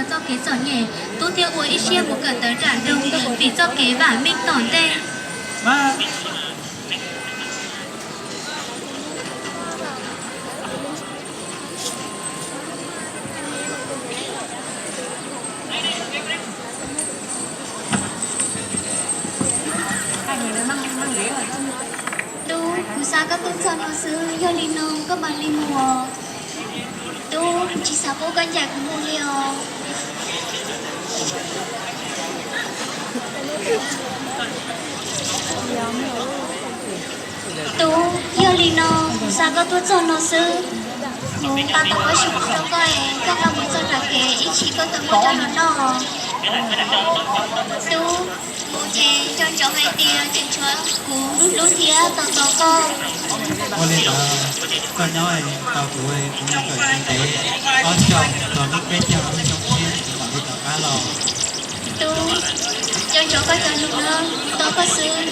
Txoj kev txom nyem, tub thiaj ua ib siab mus kawm ntawv nram nroog vim txoj kev vam meej tom ntej. Tub, kuv xa koj tuaj txog no xwb, yog li no koj mam li mus os. Tub, kuv tsis xav pub koj ncaim kuv mus li os. Tub, yog li no kuv xa koj tuaj txog no xwb, kuv nqa tau pob xyoos rau koj es koj nqa mus txog nram kev ib chim koj tau muab coj los noj. Tub, mus ces nco ntsoov hais tias tseem tshuav kuv hlub hlub thiab tos tos koj. Ua li ntawd, koj nyob tos kuv, kuv mus kawm ntev ob xyoos txog lub peb caug lub xyoo tshiab kuv mam li rov qab los. Tub, nco ntsoov koj cov lus na, kuv tos koj xwb.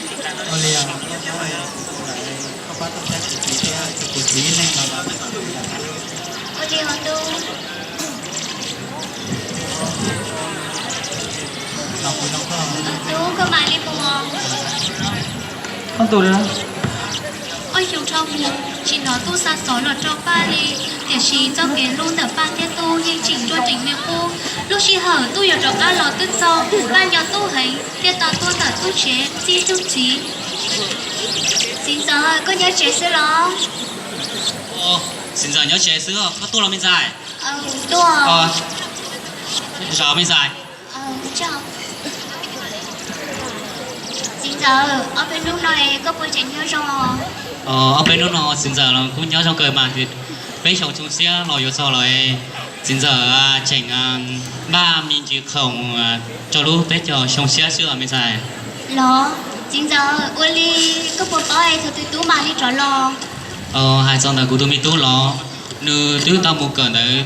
Ua li os, koj nyob, koj pab toj siab kuv txiv thiab, kuv txiv ib leeg los los. Ua li os tub. Tub, koj mam li mus. Ob xyoos dhau mus tsis hnov tub xa xov los rau Paj li, tiam sis txoj kev hlub ntawm Paj thiab tub yeej tseem nruab nrees li qub. Lub sij hawm tub yuav rov qab los twb txog, Paj nco tub heev thiaj tau tuaj ntawm tub tsev txib tub txiv. Txiv ntxawm, koj nyob tsev xwb los? Txiv ntxawm nyob tsev xwb, koj tuaj los me ntxhais? Tuaj. Zos me ntxhais. Txiv ntxawm, ob peb hnub no koj puas tseem nyob zoo? Ob peb hnub no txiv ntxawm los kuj nyob zoo kawg mas, peb xyoo xyoo siab los yuav txog lawm, txiv ntxawm tseem npaj me ntsis khoom rau lub peb caug xyoo siab xwb os me ntxhais. Los, txiv ntxawm, ua li koj puas paub thaum twg tub mam li rov los? Hais txog ntawm kuv tus me tub los, nws twb tau mus kawm ntawv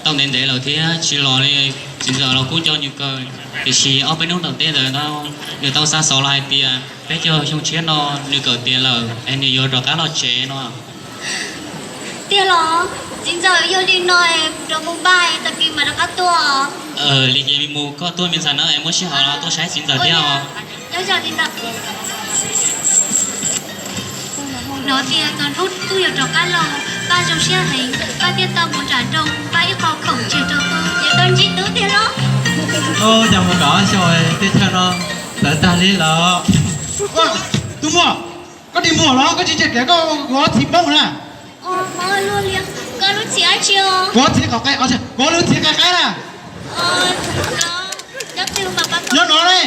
tau ntev ntev lawm thiab tsis los li. Txiv ntxawm los kuj nco nws kawg, tiam sis ob peb hnub tom ntej ntawd nws tau xa xov los hais tias peb caug xyoo tshiab no nws kawm tiav lawm es nws yuav rov qab los tsev no. Tiag los? Txiv ntxawm, yog li no kuv rov mus npaj tag kis mam rov qab tuaj. Li ces mus koj tuaj me ntxhais na, es muaj sij hawm los tuaj saib txiv ntxawm thiab os. Hnov tias txog hnub tub yuav rov qab los, Paj zoo siab heev, Paj thiaj tau mus nram nroog npaj ib qho khoom tseg rau tub. Yuav tau ntsib tub tiag los? Cas mus kaum ob xyoos teb chaws no tawv tag li lawm. Tub Muaj, koj dig muag los koj tsis ntsia kev koj, kuv ob txiv poob na. Koj lub txiv dab tsi? Kuv ob txiv qaib, kuv ob lub txiv qaib qaib na. Nyob no ne.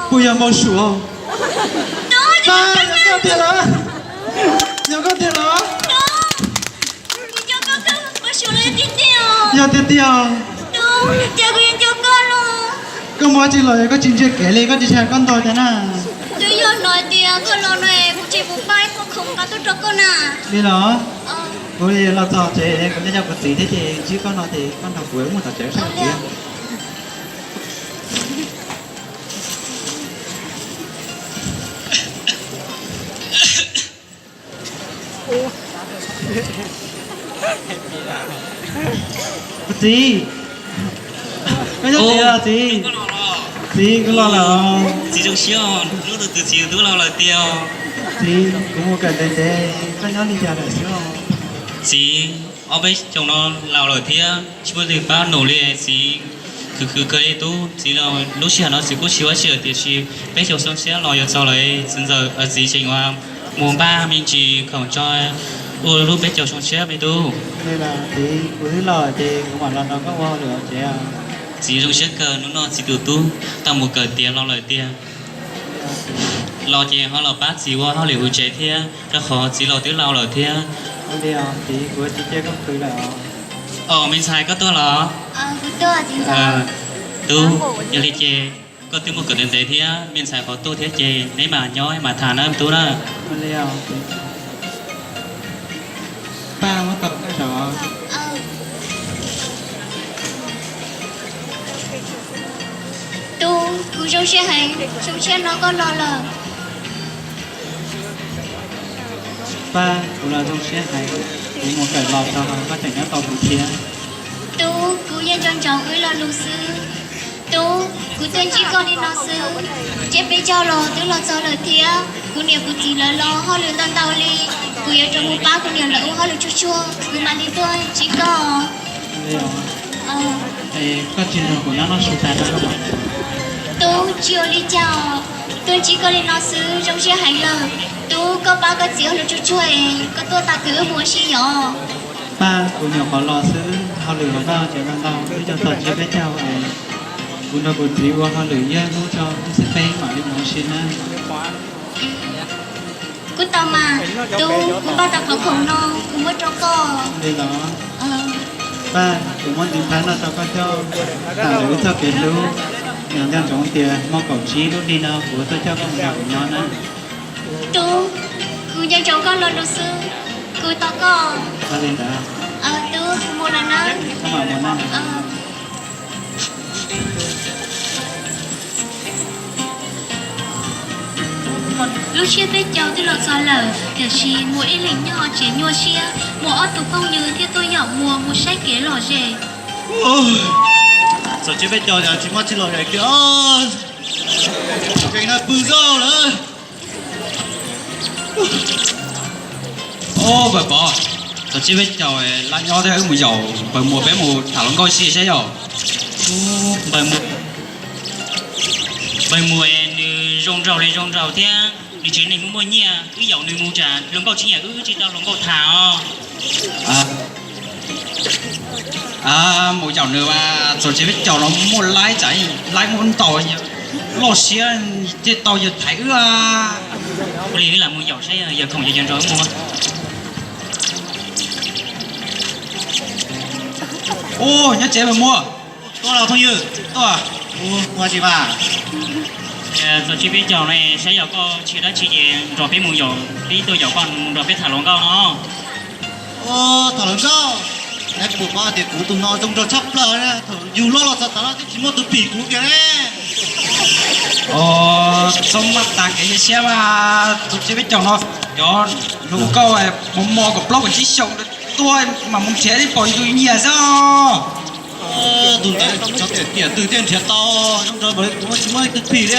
Kuj yog Npauj Suav. Yog koj tiag los? Yog koj tiag los? Yog tiag tiag. Koj mus dab tsi los koj tsis ntsia kev li, koj tsis ntsia koj ntog cas na? Twb yog hnov tias koj los no kuv tsis mus npaj ib qho khoom nqa tuaj rau koj na. Li los? Kuv los txog tsev kuv nyob coj kuv txiv thiab ces ntsib koj no ces koj nrog kuv mus tom tsev saib kuv txiv. Kuv txiv, koj nyob tsev los txiv? Txiv, kuv los lawm. Txiv zoo siab, hnub tus txiv tub laus lawm tiag. Txiv, kuv mus kawm ntev ntev, koj nyob li cas lawm xwb? Txiv, ob peb xyoos no laus lawm thiab tsis muaj leej twg pab nus li. Txiv khwv khwv kawg li tub. Txiv, lub sij hawm no txiv kuj tsis ua dab tsi lawm tiam sis peb xyoos xyoo siab los yuav txog lawm, txiv ntxawm, txiv tseem mus npaj me ntsis khoom tso ua lub peb caug xyoo tshiab me tub. Txiv, kuv twb los ces kuv mam los nrog koj ua hauj lwm tsev. Txiv zoo siab kawg, hnub no txiv tus tub tau mus kawm tiav los lawm tiag. Los ces ho los pab txiv ua hauj lwm hauv tsev thiab, rau qhov txiv los twb laus lawm thiab. Os, me ntxhais koj tuaj los? Tub, yog li ces koj twb mus kawm ntev ntev thiab, me ntxhais qhov tuaj thiab ces neb mam nyob mam tham na tub na. Tub, Kuv zoo siab heev, zoo siab hnov koj los lawm. Paj, kuv los zoo siab heev, kuv mus kawm los tau, koj tseem nyob tau kuv thiab. Tub, kuv yeej nco ntsoov wb lo lus xwb. Tub, kuv tuaj ntsib koj li no xwb, tsiab peb caug los twb los txog lawm thiab. Kuv niam kuv txiv lawv los hauj lwm ntau ntau li, kuv yuav rov mus pab kuv niam lawv ua hauj lwm tsuag tsuag, kuv mam li tuaj ntsib koj. Koj tsis nrog kuv nyob noj su tas rau koj mas. Tub, tsis ua li cas os, tuaj ntsib koj li no xwb zoo siab heev lawm. Tub, koj pab koj txiv hauj lwm tsuag tsuag es koj tuaj tag kis wb mus ua si yom. Paj, kuv nyuam qhuav los xwb, hauj lwm hauv vaj hauv tsev ntau ntau, twb txog tsiab peb caug es kuv nrog kuv txiv ua hauj lwm ib hnub tso, ib xib peb mam li mus ua si na. Kuv tau mas, Tub, kuv npaj tau qhov khoom no kuv muab rau koj. Li los, Paj, kuv muab ntiv nplhaib no rau koj coj, tam lawm wb txoj kev hlub, yog nco ntsoov tias hmo kaum tsib lub hli no kuv tuaj coj koj mus nrog kuv nyob na. Tub, kuv nco ntsoov koj lo lus xwb, kuv tos koj. Li ntawd, Tub, kuv mus lawm na. Koj mam mus na. Lub tsiab peb caug twb los txog lawm, tiam sis Muas ib leeg nyob tsev nyuaj siab, Muas ob tug phooj ywg thiaj tuaj yaum Muas mus saib kev lom zem. Txog tsiab peb caug tsis muaj tsis lom zem kiag, kev no pw zoj lawm. Npawg Pov, txog tsiab peb caug laj nyob thiab, wb mus yaum npawg Muas peb mus tham hluas nkauj ua si saib yom. Npawg Muas es nws zoo nraug li zoo nraug thiab, nws tsev neeg kuj muaj nyiaj, wb yaum nws mus tsam hluas nkauj tsis nyiam wb, wb tsis tau hluas nkauj tham os. Mus yaum nws mas txog tsiab peb caug no muaj laib tsam laib muaj ntau, loj siab thiaj tau yawg thaiv wb. Ua li wb lam mus yaum saib yawg khoom yawg nrog wb mus. Ub, nyob tsev mas Muas. Tuaj los phooj ywg, tuaj. Ua tsis mas. Txog tsiab peb caug no saib yog koj tsis yog dab tsi ces nrog peb mus yaum, peb tuaj yaum koj mus nrog peb tham hluas nkauj no. Tham hluas nkauj, neb puas paub tias kuv tus no zoo nraug tshaj plaws, thaum yug loj los txog tav no twb tsis muaj tus pim kuv kiag ne. Txhob maj tas kev cia siab mas, txog tsiab peb caug no cov hluas nkauj mos mos kaum plaub kaum tsib xyoos tuaj mas mus nrhiav ib pom yus nyiam xwb. Tus ntawd cov tiam tiam twg thiaj nrhiav tau, zoo nraug npaum li kuv tsis muaj ib tug pim li.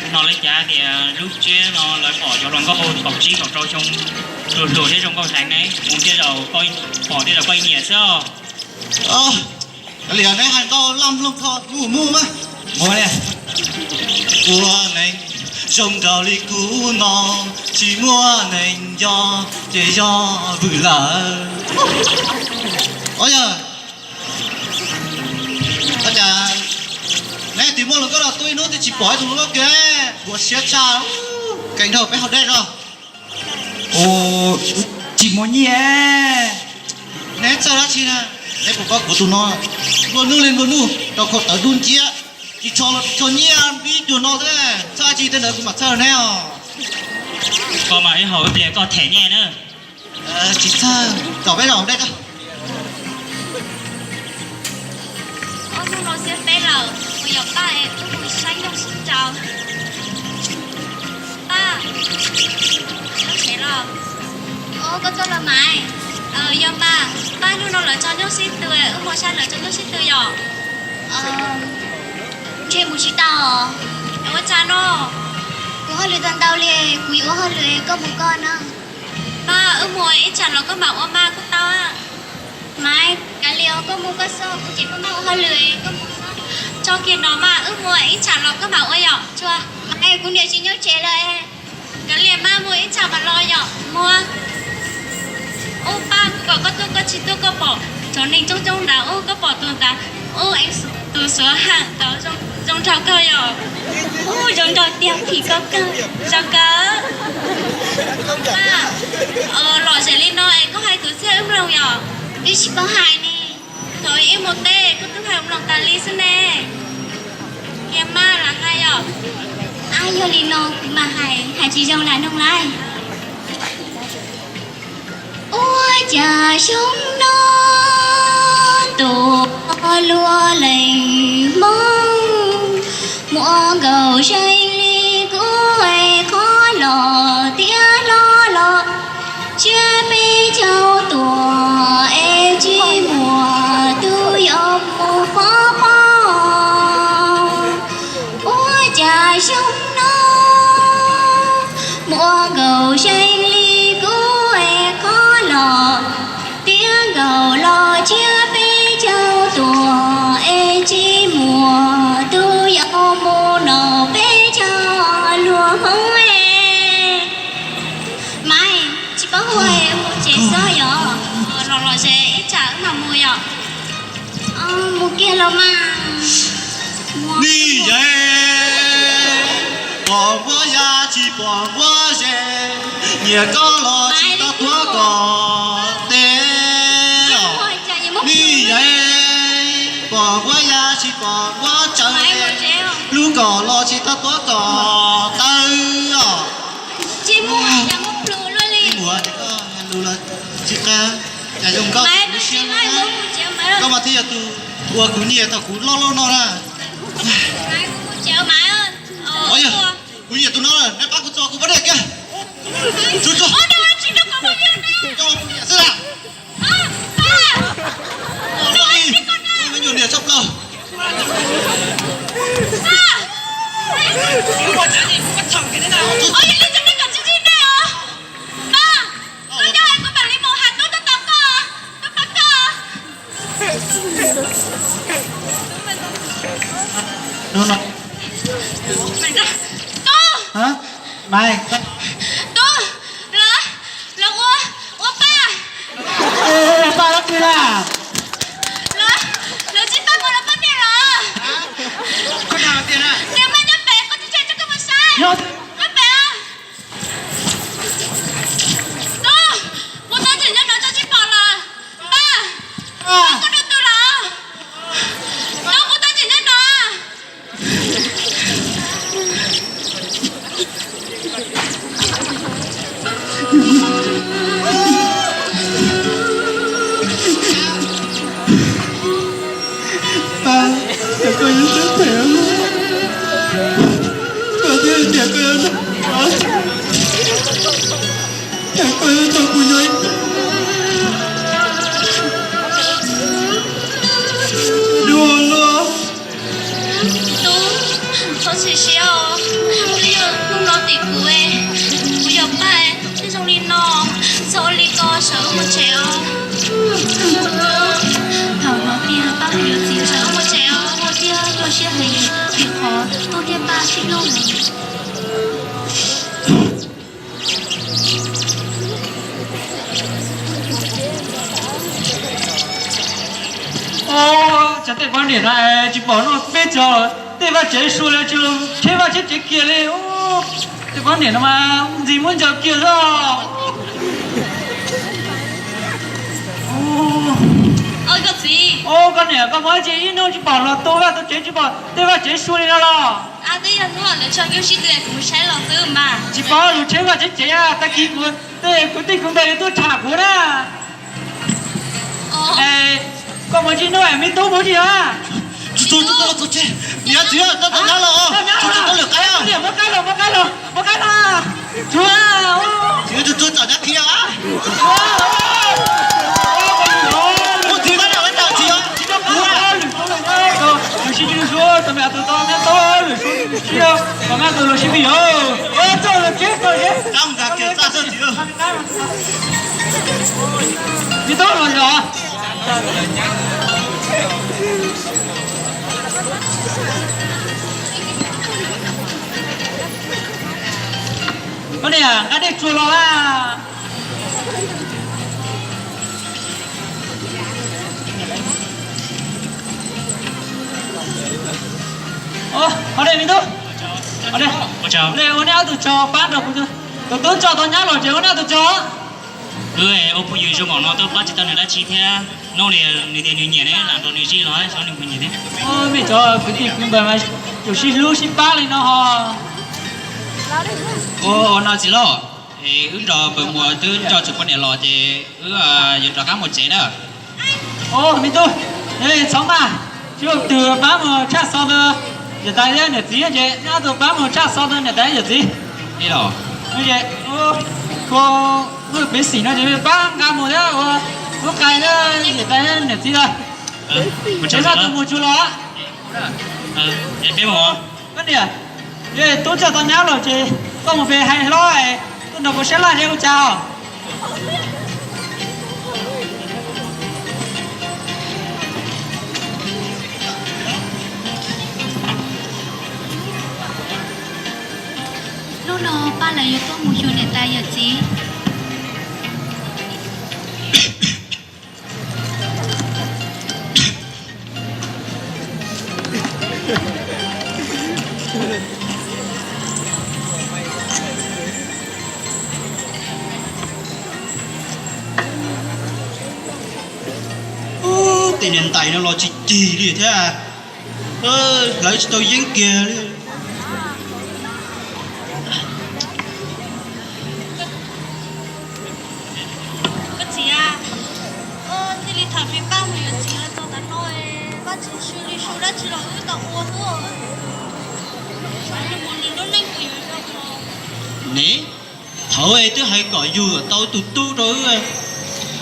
Hnov lawv cav tias lub tsiab no lawv pom cov hluas nkauj kaum tsib kaum rau xyoo hluas hluas thiab zoo nkauj heev ne, mus tej zaum pom tej zaum koj nyiam xwb. Kav liam, neb hais ntau laj mloog kho mus mus mas. Ua neeg zoo nraug li kuv no tsis muaj neeg nco ces yog vwm lawm. Ua yog, ua cas neb twb muaj hluas nkauj los tuaj ib hnub twb tsis pom ib tug hluas nkauj kiag, ua siab tshaj. Kev dhau peb haus dej no. Ua, tsis muaj nyiaj. Neb txhawj dab tsi na? Neb puas paub kuv tus no nplua nuj li nplua nuj, rau khau tawv dub nciab, tsis tshua nyiaj npib cuag no xwb. Txhawj dab tsi tej ntawd kuv mam txhawj neb os. Koj mas ib haus ib pliag koj them nyiaj na. Tsis txhawj, kom peb los dej. Ob hnub no xiab peb lawm, kuv yog Paj es wb mus saib nyuj sib nraus. Paj, koj txog los mas? Yog mas, Paj, hnub no lawv tso nyuj sib tw, wb mus saib lawv tso nyuj sib tw yom. Ntshe mus tsis tau. Ua cas no? Kuv hauj lwm tau ntau li, kuv yuav ua hauj lwm, koj mus koj na. Mas wb mus ib tsam los koj mam ua mas kuj tau. Mas kav liam, koj mus koj xwb, kuv ces koj mam ua hauj lwm, koj mus. Tso kiag no mas, wb mus ib tsam los koj mam ua yom. Tsuas, mas kuv niam tsis nyob tsev lawm. Kav liam mas, mus ib tsam mam los yom. Muag. Ub Paj, kuv kom koj tuaj koj tsis tuaj, koj pom cov neeg coob coob ntawd, ub koj pom tus ntawd, ub tus xuav ham ntawd zoo nraug kawg yom. Ub zoo nraug tiag, phim koj kawg, zoo kawg. Paj, lom zem li no es koj hais kwv txhiaj wb mloog yom. Wb tsis paub hais ne. Thaum ib mus teb koj twb hais mloog tas li xwb ne. Kiag mas lam hais yom. Ab, yog li no kuv mam hais, hais tsis zoo lam noog lauj. Ua Cas xyoo no tus luag leej Hmoob muaj nkaus zeeg li kuv es qhov los tiav hlo los tsiab peb caug tuaj es tsis muaj tus yuav mus qhov pom. Ua cas xyoo no muaj nkaus zeeg li kuv es qhov los tiav nkaus los tsiab peb caug tuaj es tsis muaj tus yuav mus nrog peb caug luag Hmoob es. Maiv, tsis paub ua mus tsev xwb yom? Los los ze ib tsam wb mam mus yom. Mus kiag los mas. Nij yeej, pom nquab ya tsis pom nquab ze, nyiam koj los tsis tau tuav kom tes. Nij yeej, pom nquab ya tsis pom nquab tsaws, hlub kom los tsis tau tuav kom taw os. Mus, koj mas thiaj yog tus ua kuv nyiam thaum kuv loj loj no na. Yog, kuv nyiam tus no, neb pab kuv txog kuv pab dej kiag. Tsuag tsuag, coj kuv nyiam xwb las. Me nyuam niam tshaj plaws. Tub, lawv, lawv ua, ua paj. Ua paj dab tsi na? Lawv, lawv tsis pab kuv, lawv pab niam lawv. Niam mas nyob pem, koj tsis tseem coj koj mus saib. Nyob pem. Tub, kuv tau tseem nyob no tso tsis pom los. Paj, koj rau twg los? Tub, kuv tau tseem nyob no. Paj, cas koj yuav siab phem ua luaj, koj thiaj tias koj yuav nrog kuv, cas koj yuav nrog kuv nyob ib dua luaj. Tub, txhob txhim siab os, twb yog hnub no tim kuv, kuv yog Paj thiaj zoo li no, txhob ua li ko, sawv wb mus tsev os. Thaum no tiag Paj yuav txiv, sawv wb mus tsev os, ua thiab koj siab heev, vim qhov Tub thiab Paj sib hlub. Os, cov tej poj niam no tsis pom noj peb txog, tej vaj tsev sua li tsis los cheb vaj cheb tsev kiag li. Tej poj niam no mas ntxim muab ncaws kiag xwb. Koj niam, koj muab tsis ib hnub tsis pom los tu vaj tu tsev tsis pom tej vaj tsev sua li no los? Tsis paub lus cheb vaj cheb tsev, tag kis kuv tej kwv tij kwv npawg yuav tuaj tsham kuv na. Koj mus tsis hnub es me tub mus tsis yog? Muab qaib los, muab qaib los, muab qaib los. Tsuag, tsuag tsom nyav qhia. Ua txiv tab tom tsis yog. Lwm sib tw suab, tus me tus tau me tau lwm suab siab, kom me tus los sib pib yog. Txoj los tsev txoj tsev. Txaj los yog. Koj niam, nqa dej tsuag los a. Qhov dej me tub, ua nej ob tug tsov pab nrog kuv, tus tub tso tau nyab los ces ua nej ob tug tsov. Wb ua phooj ywg zoo npaum no twb pab tsis tau nws dab tsi thiab. Nub nws tias nws nyiam ne, lam nrog nws zij los xyov nws puas nyiam thiab. Mej cov kwv tij kwv npawg mas yuav sib hlub sib pab li no ho. Ua no txiv loj, Ces wb nrog Npawg Muas twb nco txog poj niam los ces wb yuav rov qab mus tsev na. Os, me tub, txhob maj, tsis ua twg pab mus tshaj xov ntawd niam tais thiab niam txiv ces nyob tus pab mus tshaj xov ntawd niam tais thiab niam txiv. Li los, ces, kho, wb pem xim no ces pab nqa mus thiab ua lub qai thiab niam tais thiab niam txiv lawm. Ces koj tus mus tsuag los. Koj niam, tub txog tau nyab lawm ces koj mus pem hais hlob tuaj nrog kuv sab laj thiab ua cas os. Hnub no Paj lawv yuav tuaj mus xyuas niam tais yawm txiv. Ub, tej niam ntais no los tsis cig li thiab, hlawv tsis tau yeeb kiag li. Koj txiv, thiaj li tham me Paj mus yuav txiv los txog tav no, Paj tsis su li su dab tsi los wb tau ua xwb. Lub neej kuv yuav zoo los ne, thaum twb hais kom yug tau tus tub rau wb,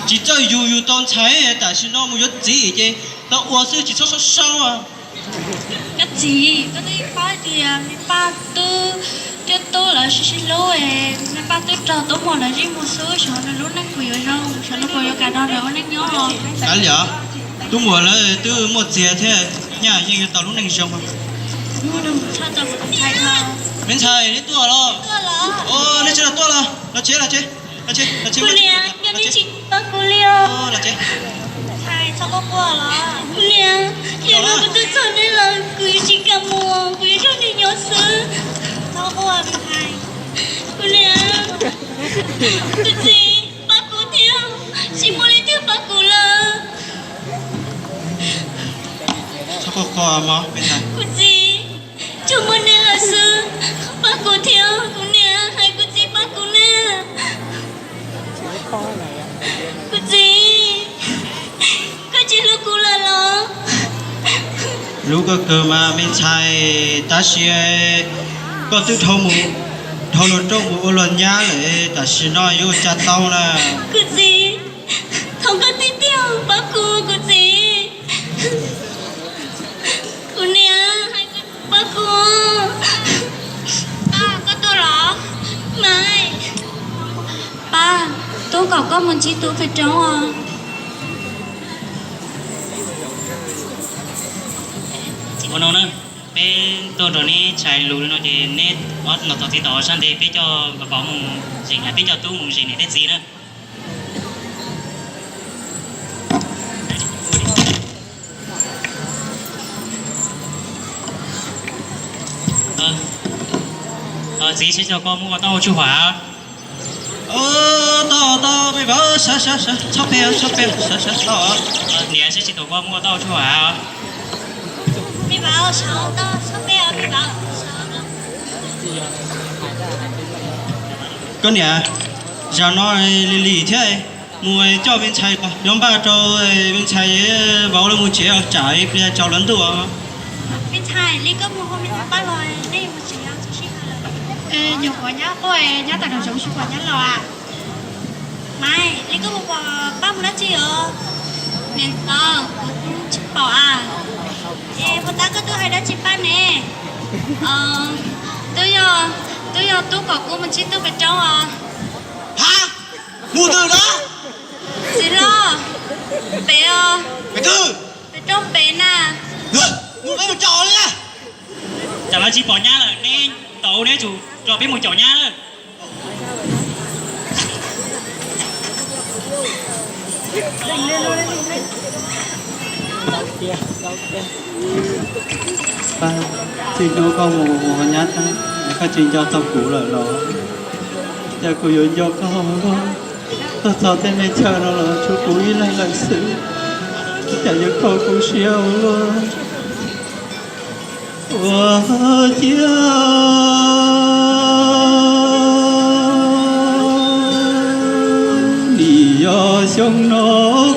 tsis txawj yug yug tau ntxhais, tam sim no mus yuav txiv ces tau ua xwb tsis txhob saub saub. Koj txiv, koj twb paub tias me Paj twb coj tub lawv sib sib hlub, me Paj twb raug tub muam lawv zij mus xwb, xyov nws lub neej puas yuav zoo, xyov nws puas yuav kam nrog lawv ua neej nyob. Kav liam, tub muam lawv twb muaj txiag thiab, nyaj yeej yuav tau lub neej zoo. Me ntxhais, neb tuaj los? Nej tsis los tuaj los? Los tsev, los tsev, los tsev, los tsev. Kuv niam, yog nej tsis pab kuv li os. Kuv niam, yog no kuv twb txog nej lawm, kuv yuav tsis kam mus, kuv yuav nrog nej nyob xwb. Kuv niam, kuv txiv, pab kuv thiab, tsis muaj leej twg pab kuv lawm. Kuv txiv, tsuas muaj nej lawm xwb, pab kuv thiab, kuv niam, hais kuv txiv pab kuv na. Kuv txiv, koj tsis hlub kuv lawm los? Hlub koj kawg mas me ntxhais, tab sis koj twb dhau luag rooj mus ua luag nyab lawm, tam sim no yuav ua cas tau na. Kuv txiv, thov koj tiag tiag pab kuv, kuv txiv. Kuv niam, pab kuv. Koj tuaj los? Mas, Paj, tub kom koj mus ntsib tub pem roob os. Ua no na, peb tuaj nrog neb tshais lus no ces neb tos txiv tom sab ntev, peb coj vauv mus zes, peb coj tub mus zes niam thiab txiv na. Txiv, seb tau koj muab ua tau tsuj huam. Tau tau, me vauv, sawv sawv sawv, txhob pe txhob pe, sawv sawv tau. Niam, seb tsis tau koj muab ua tau tsuj huam. Me vauv, sawv tau, txhob pe, me vauv. Koj niam, zaum no lig lig thiab, mus coj me ntxhais los npaj rau me ntxhais vauv lawv mus tsev, tsam ib pliag tsaus lawv ntuj. Me ntxhais, li koj mus hauv me ntxhais pab los, nej mus tsev txog sij hawm lawm. Nyuam qhuav nyab quaj, nyab tawm nraum zoov tsis pom nyab los a. Maiv, li koj mus pom pab mus dab tsi os? Niam ntxawm, kuv tsis pom a. Es puas tab koj twb hais dab tsi pab ne? Twb yog, twb yog tub kom kuv mus ntsib tub pem roob os. Ha, mus twg na? Txiv hlob, pem os. Pem twg? Pem roob pem na. Mus peb mus caum li. Tsam lawv tsis pom nyab lawm, neb tau neb tsum nrog peb mus caum nyab lawm. Pab, txij hnub koj mus ua nyab tag, koj tsis nco txog kuv lawm los? Cas kuv yuav nco koj, koj txog tej me chaw no los tshuav kuv ib leeg lawm xwb, cas yuav kho kuv siab ua luaj. Ua ciav Zoo no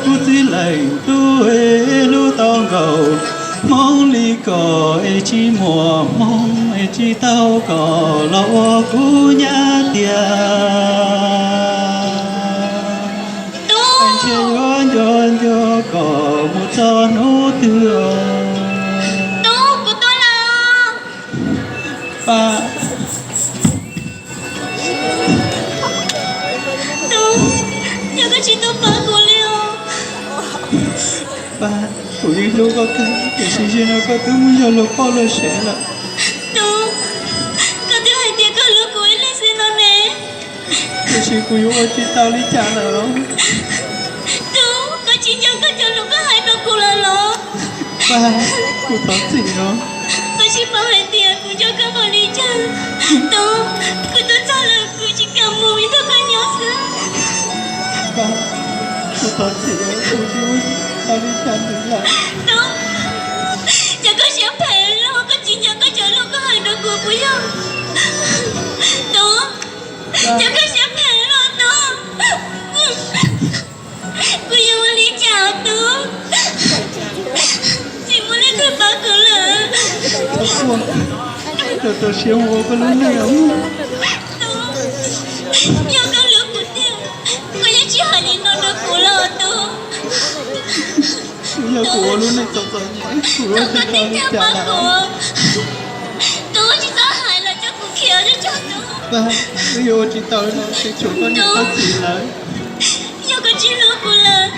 kuv txiv leej tub es hlub tau nkaus, hmoob li kom es tsis muaj hmoob es tsis tau kom los ua kuv nyab tiag. Tub, ntshe yuav nco nco kom mus txog hnub twg. Tub, kuv tuaj lawm. Pab. Tub, yog koj tsis tuaj pab kuv li os. Pab, kuv yeej hlub koj kawg, tiam sis zaum no koj twb muab yog luag poj luag sev lawm. Tub, koj twb hais tias koj hlub kuv ib leeg xwb no ne. Tiam sis kuv yuav ua tsis tau li cas lawm. Tub, koj tsis nco koj cov lus koj hais rau kuv lawm los? Pab, kuv thov txim os. Koj tsis paub hais tias kuv nco koj npaum li cas. Tub, kuv tuaj txog lawm kuv tsis kam mus, nrog koj nyob xwb. Pab, kuv thov txim os, kuv tsis ua tau li cas ntxiv lawm. Tub, yog koj siab phem los koj tsis nco koj cov lus koj hais rau kuv puas yog? Tub, yog koj siab phem los Tub, kuv yuav ua li cas Tub? Tsis muaj leej twg pab kuv lawm. Rau siab ua koj lub neej. Tub, yog koj hlub kuv tiag, koj yeej tsis hais li no rau kuv los Tub. Yog kuv ua lub neej txom txom nyem, kuv yuav ua tsis tau li cas lawm. Tub, tsis txhob hais lawm, coj kuv khiav tso Tub. Pab, wb yuav ua tsis tau li no, tshuav koj niam koj txiv lawm. Yog koj tsis hlub kuv lawm,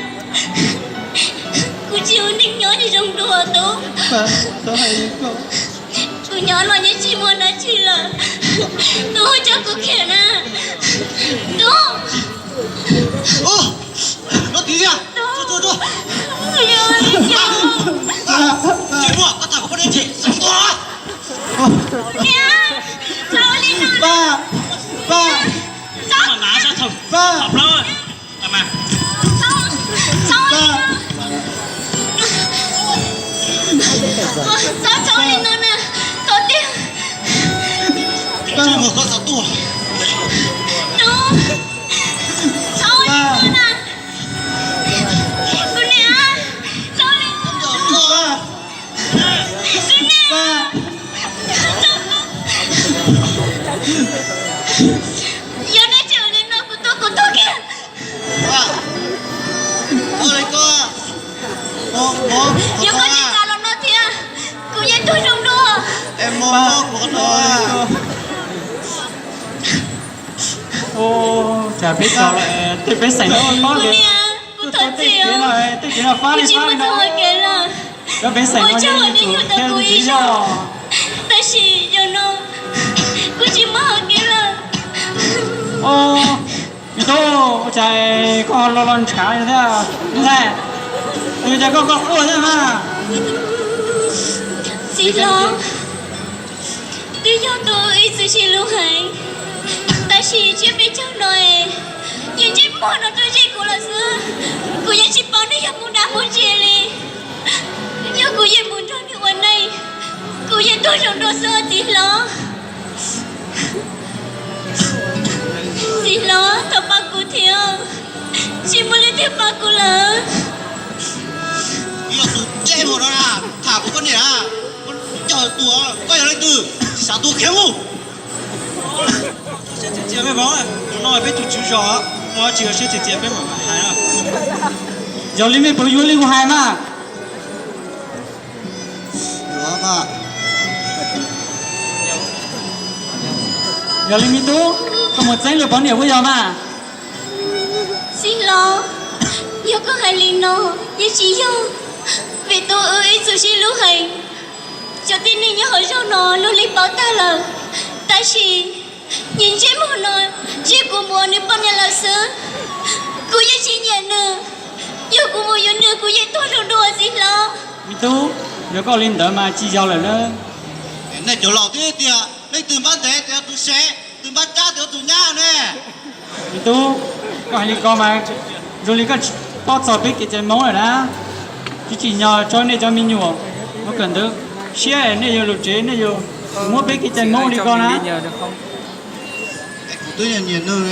kuv tsis ua neej nyob tsis zoo dua Tub. Pab, txhob hais li koj. Kuv nyob no yeej tsis muaj dab tsi lawm. Tub, coj kuv khiav na. Tub. Niam, txhob ua li no. Pab, pab, pab, pab. Txhob ua li no. Txhob, txhob ua li no na. Txhob tiag. Tub, txhob ua li no na. Kuv niam, txhob ua li no. Kuv niam. Yog nej tseem ua li no kuv tuag kuv tuag kiag. Yog koj tsis kam los no thiab, kuv yeej tuag zoo dua. Ua cas peb cov tej peb xeem no paub tias tuaj txog tej kev no, tej kev no fab li fab li no. Cov peb xeem no yeej yuav tsum thiaj li txiv zog. Tab sis yog no kuv tsis muaj hauv kev lawm. Me tub, ua cas koj ho lo lo ntshav thiab ntag? Ua cas koj koj quaj thiab mas? Txiv hlob, twb yog tus wb ib txwm sib hlub heev, tab sis tsiab peb caug no es nws ntsej muag no rau zej kuv lawm xwb. Kuv yeej tsis paub nws yog mus dab mus ntse li. Yog kuv yeej mus nrog nws ua neej, kuv yeej tuag zoo dua xwb txiv hlob. Txiv hlob, thov pab kuv thiab, tsis muaj leej twg pab kuv lawm. Yog tus ntsej muag no na, tham kuv koj niam, koj cog tus, koj yog leej twg, tsis xav tuag khiav mus. Txias txias peb vauv, tus no peb tus tswv zos, ua tsis yog siab txias txias peb mam hais na. Yog li me tub, yuav li kuv hais mas. Yog li me tub, koj mus txeeb lwm poj niam puas yog mas? Txiv hlob, yog koj hais li no, yeej tsis yog, vim tus wb ib txwm sib hlub heev. Cov tib neeg nyob hauv zos no luag li paub tag lawm, tab sis nws ntsej muag no, ntsib kuv mus ua nws poj niam lawm xwb. Kuv yeej tsis nyiam nws, yog kuv mus yuav nws kuv yeej tuag zoo dua txiv hlob. Me tub, yog koj li ntawd mas tsis yog lawm na. Nej cov laus twb tias leej twg npab ntev tias yog tus sev, tus npab tsab tias yog tus nyab ne. Me tub, koj hais li ko mas zoo li koj tsis paub txog peb kev cai Hmoob lawm na. Tsis tsim nyog tso nej cov me nyuam muab kawm ntawv siab, nej yuav lus tsev nej yuav muab peb kev cai Hmoob li ko na. Kuv twb nyiam nws.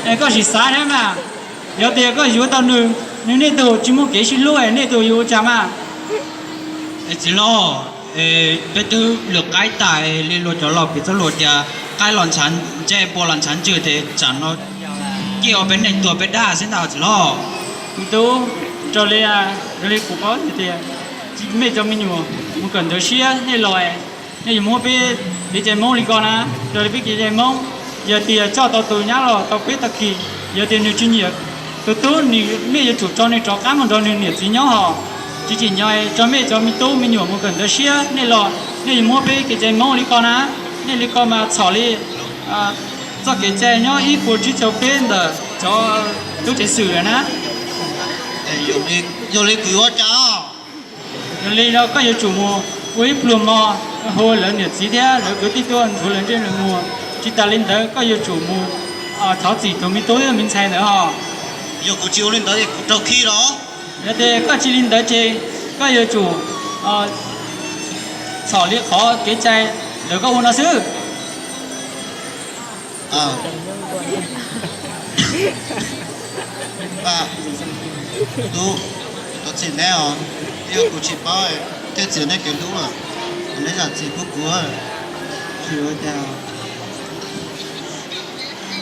Es koj sim xav thiab mas. Yog tias koj yuav tau nws, nws niaj hnub tsis muaj kev sib hlub es nej yuav ua cas mas? Txiv hlob, peb twb lwm qaib tas li luag cov laus piv txoj lus tias qaib los ntshav ntsej, npua los ntshav ntswg, ces tsam no cia ua peb neeg tuag peb dag xwb ntag txiv hlob. Me tub, raws li, raws li kuv paub tias mej cov me nyuam mus kawm ntawv siab nej los, nej yuav muab peb kev cai Hmoob li ko na. Raws li peb kev cai Hmoob, yog tias coj tau tus nyab los tau peb tag kis, yog tias nws tsis nyiam tus tub, mej yuav tsum tso nws rov qab mus nrog nws niam txiv nyob hos. Tsis tsim nyog tso mej cov me tub me nyuam mus kawm ntawv siab nej los, nej yuav muab peb kev cai Hmoob li ko na. Nej li ko mas txhom li txoj kev cai nyob ib puas tsib caug peb ntawm cov tub ceev xwm lawm na. Yog li kuv yuav ua cas? Yog li no koj yuav tsum mus ua ib pluag mog, hu lawv niam txiv thiab lawv kwv tij tuaj ntxuav lawv ntsej lawv muag. Tsis tas li ntawd koj yuav tsum mus thov txim tus me tub me ntxhais ntawd hos. Yog kuv tsis ua li ntawd es kuv raug khi los? Yog tias koj tsis li ntawd ces koj yuav tsum txhom li qhov kev cai ntawm koj ua no xwb. Tub, thov txim neb os, yog kuv tsis paub thiaj txiav neb kev hlub lawm, neb zam txim pub kuv. Tsis ua cas,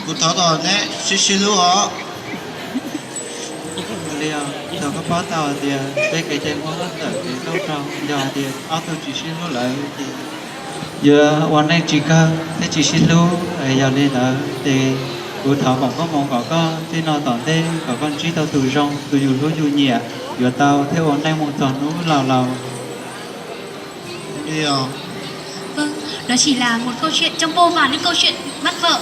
kuv thov kom neb sib sib hlub os. Yog li, thaum koj paub tau hais tias peb kev cai Hmoob ntawm kev nkauj rau, yog hais tias ob tug tsis sib hlub lawm ces yuav ua neej tsis kawg thiab tsis sib hlub. Yog li ntawd ces kuv thov foom koob hmoov kom koj tej no tom ntej kom koj ntsib tau tus zoo, tus yus hlub yus nyiam, yuav tau thiab ua neej mus txog hnub laus laus. Vâng, đó chỉ là một câu chuyện trong vô vàn những câu chuyện bắt vợ.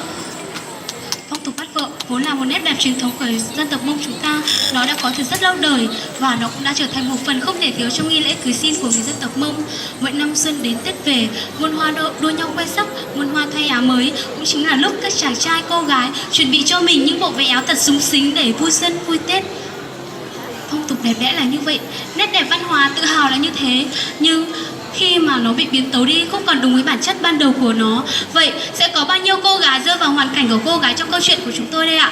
Phong tục bắt vợ vốn là một nét đẹp truyền thống của dân tộc Mông chúng ta. Nó đã có từ rất lâu đời và nó cũng đã trở thành một phần không thể thiếu trong nghi lễ cưới xin của người dân tộc Mông. Mỗi năm xuân đến Tết về, muôn hoa đua, đua nhau khoe sắc, muôn hoa thay áo mới, cũng chính là lúc các chàng trai cô gái chuẩn bị cho mình những bộ váy áo thật súng xính để vui xuân vui Tết. Phong tục đẹp đẽ là như vậy, nét đẹp văn hóa tự hào là như thế, nhưng khi mà nó bị biến tấu đi không còn đúng với bản chất ban đầu của nó, vậy sẽ có bao nhiêu cô gái rơi vào hoàn cảnh của cô gái trong câu chuyện của chúng tôi đây ạ?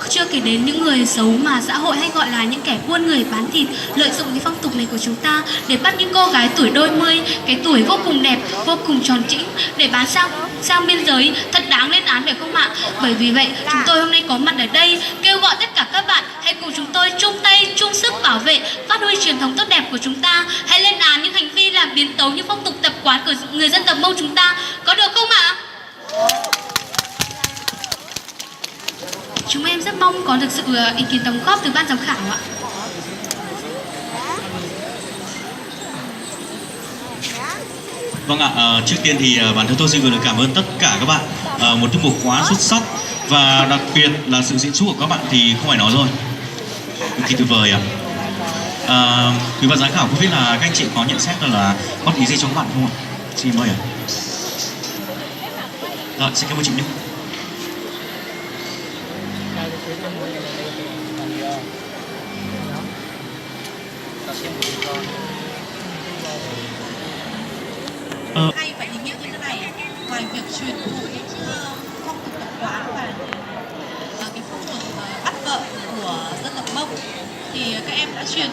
Chưa kể đến những người xấu mà xã hội hay gọi là những kẻ buôn người bán thịt, lợi dụng cái phong tục này của chúng ta để bắt những cô gái tuổi đôi mươi, cái tuổi vô cùng đẹp, vô cùng tròn trĩnh, để bán sang sang biên giới, thật đáng lên án phải không ạ? Bởi vì vậy, chúng tôi hôm nay có mặt ở đây kêu gọi tất cả các bạn hãy cùng chúng tôi chung tay chung sức bảo vệ, phát huy truyền thống tốt đẹp của chúng ta, hãy lên án những hành vi làm biến tấu những phong tục tập quán của người dân tộc Mông chúng ta, có được không ạ? Chúng em rất mong có được sự ờ, ý kiến đóng góp từ ban giám khảo ạ. Vâng ạ, ờ, trước tiên thì ờ, bản thân tôi xin gửi lời cảm ơn tất cả các bạn. Ờ, một tiết mục quá xuất sắc và đặc biệt là sự diễn xuất của các bạn thì không phải nói rồi. Cực kỳ tuyệt vời ạ. Ờ, quý bạn giám khảo không biết là các anh chị có nhận xét là góp ý gì cho các bạn không ạ? Xin mời ạ. Rồi, xin cảm ơn chị Nhung. Hay và ý nghĩa như thế này, ngoài việc truyền thụ những ờ, phong tục tập quán và ờ, cái phong tục ờ, bắt vợ của dân tộc Mông, thì các em đã truyền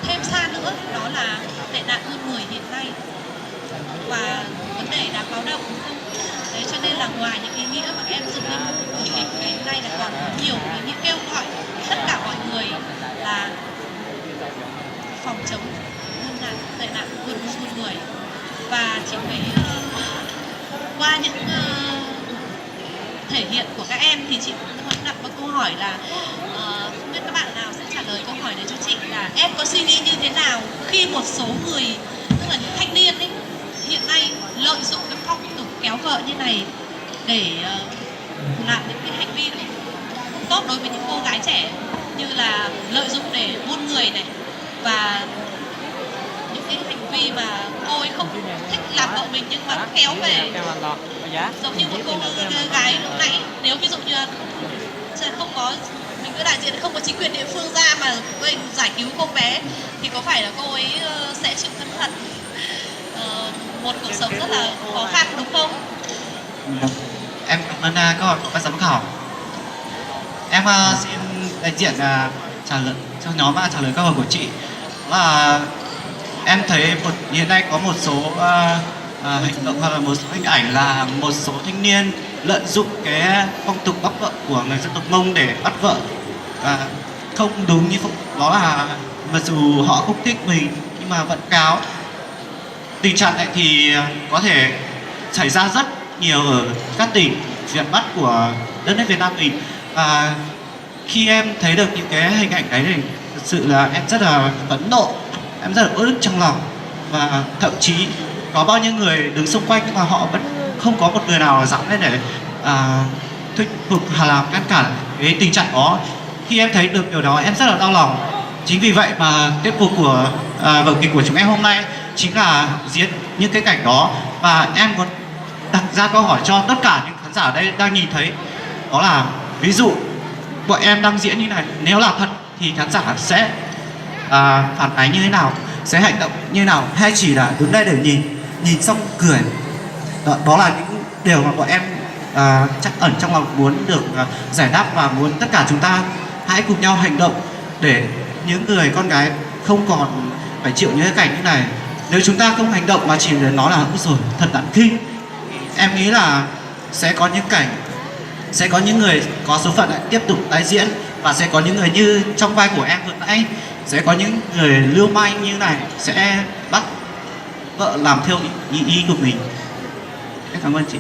thêm xa nữa đó là tệ nạn buôn người hiện nay và vấn đề đáng báo động, đúng không? Đấy, cho nên là ngoài những ý nghĩa mà các em dựng lên ở kịch ngày hôm nay là còn có nhiều ý nghĩa kêu gọi tất cả mọi người là phòng chống buôn nạn, tệ nạn buôn buôn người. Và chị thấy ờ, qua những ờ, thể hiện của các em thì chị cũng đặt một câu hỏi là ờ, không biết các bạn nào sẽ trả lời câu hỏi này cho chị là em có suy nghĩ như thế nào khi một số người, tức là những thanh niên ấy, hiện nay lợi dụng cái phong tục kéo vợ như này để ờ, làm những cái hành vi không tốt đối với những cô gái trẻ, như là lợi dụng để buôn người này và những cái hành vi mà cô ấy không thích làm vợ mình nhưng mà kéo về, giống như một cô gái lúc nãy, nếu ví dụ như là không có, mình cứ đại diện không có chính quyền địa phương ra mà gây giải cứu cô bé thì có phải là cô ấy ờ, sẽ chịu thân phận ờ, một cuộc sống rất là khó khăn, đúng không? Em cảm ơn à, câu hỏi của ban giám khảo. Em à, xin đại diện à, trả lời cho nhóm à, trả lời câu hỏi của chị. Đó là em thấy một, hiện nay có một số à, à, hành động hoặc là một số hình ảnh là một số thanh niên lợi dụng cái phong tục bóc vợ của người dân tộc Mông để bắt vợ à, không đúng như phong tục, đó là mặc dù họ không thích mình nhưng mà vẫn cáo. Tình trạng này thì có thể xảy ra rất nhiều ở các tỉnh miền Bắc của đất nước Việt Nam mình. Và khi em thấy được những cái hình ảnh đấy thì thực sự là em rất là phẫn nộ, em rất là uất ức trong lòng. Và thậm chí có bao nhiêu người đứng xung quanh nhưng mà họ vẫn không có một người nào dám lên để à, thuyết phục hay là ngăn cản cái tình trạng đó. Khi em thấy được điều đó em rất là đau lòng. Chính vì vậy mà tiết mục của à, vở kịch của chúng em hôm nay chính là diễn những cái cảnh đó, và em muốn đặt ra câu hỏi cho tất cả những khán giả ở đây đang nhìn thấy, đó là ví dụ bọn em đang diễn như này, nếu là thật thì khán giả sẽ à, phản ánh như thế nào, sẽ hành động như thế nào, hay chỉ là đứng đây để nhìn, nhìn xong cười. Đó, đó là những điều mà bọn em à, chắc ẩn trong lòng muốn được à, giải đáp, và muốn tất cả chúng ta hãy cùng nhau hành động để những người con gái không còn phải chịu những cái cảnh như này. Nếu chúng ta không hành động mà chỉ nói là ôi rồi thật đáng kinh, em nghĩ là sẽ có những cảnh, sẽ có những người có số phận lại tiếp tục tái diễn, và sẽ có những người như trong vai của em vừa nãy, sẽ có những người lưu manh như này sẽ bắt vợ làm theo ý, ý, ý của mình. Em cảm ơn chị.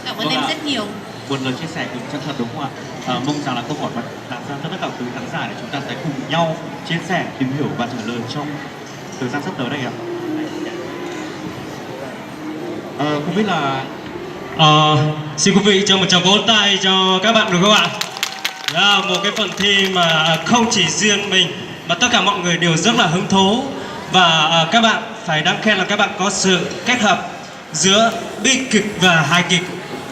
Cảm ơn em rất nhiều. Một lời chia sẻ cực chân thật đúng không ạ? Ờ, mong rằng là câu hỏi mà đặt ra cho tất cả quý khán giả để chúng ta sẽ cùng nhau chia sẻ, tìm hiểu và trả lời trong thời gian sắp tới đây ạ. Ờ, không biết là Ờ, xin quý vị cho một tràng vỗ tay cho các bạn được không ạ? Đó, một cái phần thi mà không chỉ riêng mình mà tất cả mọi người đều rất là hứng thú và à, các bạn phải đáng khen là các bạn có sự kết hợp giữa bi kịch và hài kịch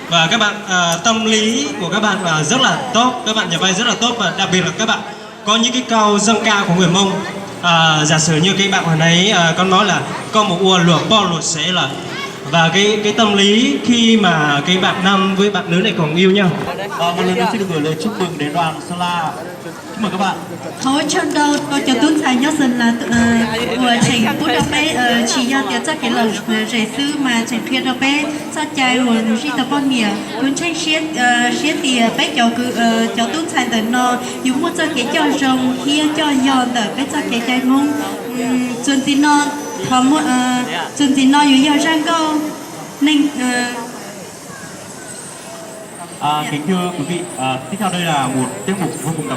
và các bạn à, tâm lý của các bạn là rất là tốt, các bạn nhập vai rất là tốt và đặc biệt là các bạn có những cái câu dân ca của người Mông. À, giả sử như cái bạn hồi nãy à, con nói là có một ua luộc po luộc sẻ lợn và cái cái tâm lý khi mà cái bạn nam với bạn nữ này còn yêu nhau. Ờ, một lần nữa xin được gửi lời chúc mừng đến đoàn Sơn La. Chúc mừng các bạn. Thov ua tsaug ntau rau cov tub ntxhais nyob Xeem Las uas tseem pub rau peb, tsis yog tias txoj kev lom zem xwb mas tseem qhia rau peb txoj cai uas zij tau poj niam. Kuv ntseeg siab tias peb cov, cov tub ntxhais ntawm no yuav muaj txoj kev coj zoo thiab coj yog ntawm peb txoj kev cai Hmoob. Txuas ntxiv no, txuas ntxiv no yuav yog zaj nkauj neeg. À, kính thưa quý vị, à, tiếp theo đây là một tiết mục vô cùng đặc